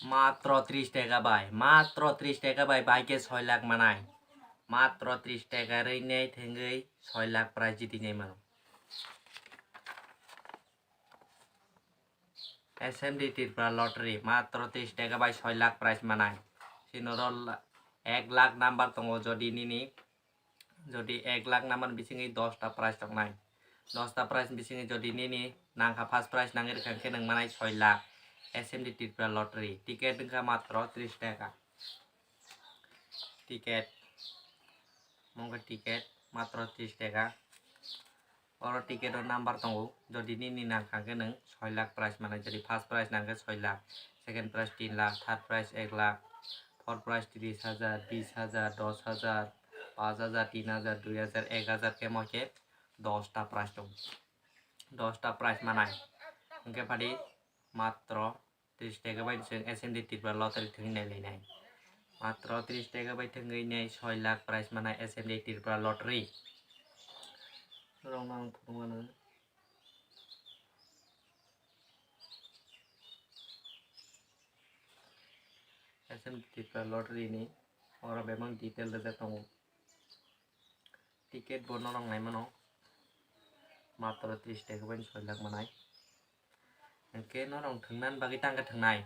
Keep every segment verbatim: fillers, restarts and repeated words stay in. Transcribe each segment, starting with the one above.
Matro tris teka bai, matro tris teka bai, bai khe soi lakh manai. Matro tris teka rwi nai thengwi soi lakh prize jiti nai mano. S M D Tripura Lottery, matro tris teka bai soi lakh prize manai. Sinoro la-, ek lakh number tongo, jodi nini, jodi ek lakh number bisingwi dosta prize tongnai. Dosta prize bisingwi jodi nini nangkha first prize nangwi rwkha khe nwng manai soi lakh. S M D Tripura Lottery, ticket wngkha matro tris teka. Ticket, mungkha ticket matro tris teka. Oro ticket o number tongo, jodi nini nangkha khe nwng soi lakh prize manai, jodi first prize nangkhe soi lakh, second prize tin lakh, third prize ek lakh, fourth prize tris hajar, bis hajar, dos hajar, pas hajar, tin hajar, dui hajar, ek hajar khe mo khe dosta prize tongo. Dosta prize manai. Hwnkhe phadi matro tris teka bai chwng S M D Tripura Lottery thwngwi nai lainai. Matro tris teka bai thwngwi nai soi lakh prize manai S M D Tripura Lottery. Norokno ang phunukmano. S M D Tripura Lottery ni oro bebak detail rijak tongo. Ticket bo norok naimano matro tris teka bai soi lakh manai. Hwnkhe norok thwngna bagwi tangkhe thwngnai.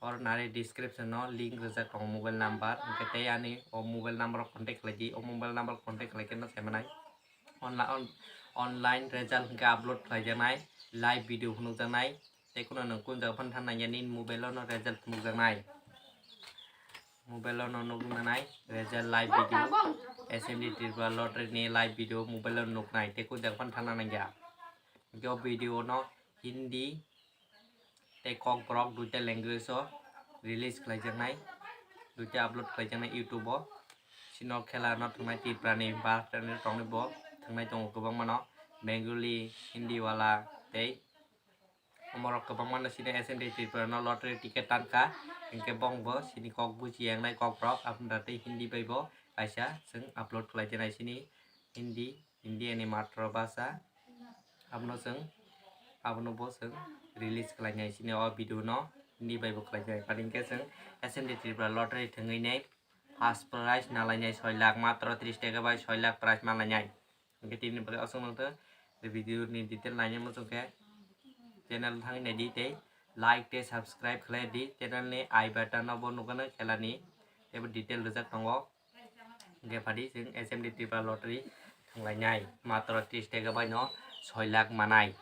Oro nari description o link rijak tongo mobile number. Hwnkhe tei ani o mobile number o contact khlai di. O mobile number o contact khlai khe no sai manai. Onla-, on-, online result hwnkhe upload khlai jaknai. Live video phunuk jaknai. Tei kheno nwng kun jaga phano thang nangya nini mobile o no result phunuk jaknai. Mobile o no nuknanai result live video. S M D Tripura Lottery ni live video mobile o nuknai tei kun jaga phano thang nangya. Hwnkhe o video no Hindi tei Kokborok duita language o release khlaijaknai, duita upload khlaijaknai YouTube o. Sino khela no thwngnai Tripura ni ba tongni bo thwngnai tongo kwbangma no, Bengali, Hindi wala tei omorok kwbangma no sini S M D Tripura no lottery ticket tankha, hinkhe bongbo sini kok buji yangnai Kokborok, Afunda tei Hindi bai bo kaisa chwng upload khlai dinai sini Hindi, India ni matro bhasha. Abono chwng, abono bo chwng release khlai nai sini o video no Hindi bai bo khlai nai. Hinkhe chwng S M D Tripura lottery thwngwi nai first prize nalainai soi lakh, matro tris teka bai soi lakh prize manlainai. Hwnkhe tini bagwi aswk nangtong, video ni detail naina muchung khe channel thangwi naidi tei like tei subscribe khlai di. Channel ni I button o bo nukgano khela ni teibo detail rijak tongo. Hwnkhe phadi chwng S M D Tripura lottery thwnglainai, matro tris teka bai no soi lakh manai.